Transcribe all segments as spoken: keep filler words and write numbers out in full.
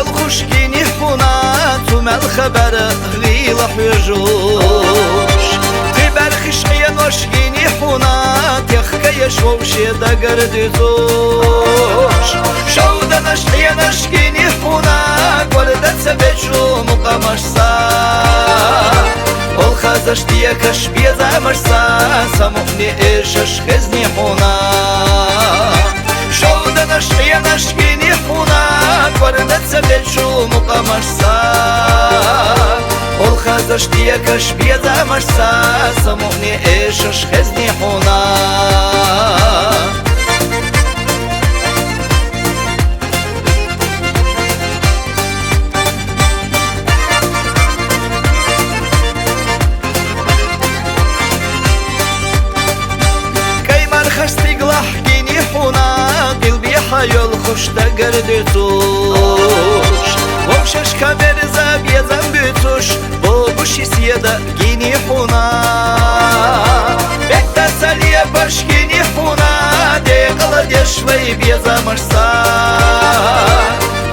Белхаш гинихьуна, цу мел хабар гӀийла хьожаш. Кхы бӀаргаш Ӏенош гинихьуна, техкаяш вовше дагар дуьтуш. Шовданаш Ӏенош гинихьуна, кӀорда ца бечу мукъамашца. Олхазаш декаш безамашца, самукъане эшаш хезни хьуна. Шовданаш Ӏенош гинихьуна, кӀорда ца бечу мукъамашца. Олхазаш декаш безамашца, самукъане эшаш хезни хьуна. КӀаймархаш стигалахь гинихьуна, къилбехьа йолхаш дагар дуьтуш. Вовшашка берза безам буьтуш, богуш седа гинихьуна. Бетта ца лебаш гинихьуна, декъала деш вай безамашца.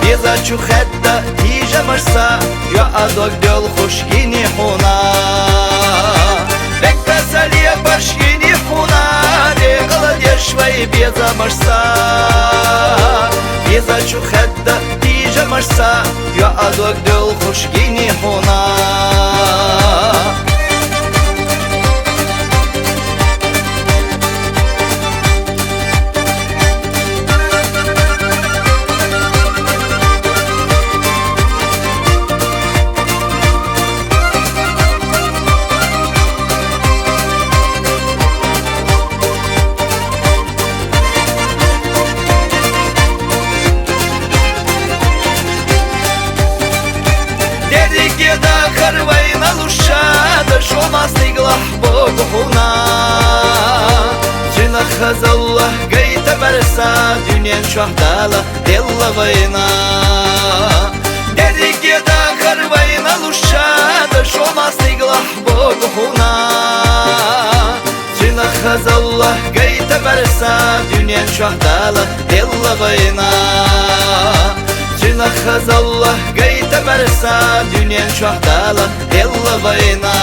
Безачу хадда тижамашца, йоӀа дог доьлхуш гинихьуна. Бетта ца лебаш гинихьуна, декъала деш вай безамашца. Безачу хадда тижамашца, йоӀа дог доьлхуш гинихьуна. Дерриге дахар вайна луш, шада шо мастиглахь богу хьуна. Цуьнах хазалла гайта барса, дуьнен чохь Дала делла вайна. Дерриге дахар вайна луш, шада шо мастиглахь богу хьуна. Цуьнах хазалла гайта барса, дуьнен чохь Дала делла вайна. Цуьнах хазалла гайта барса, дуьнен чохь Дала делла вайна.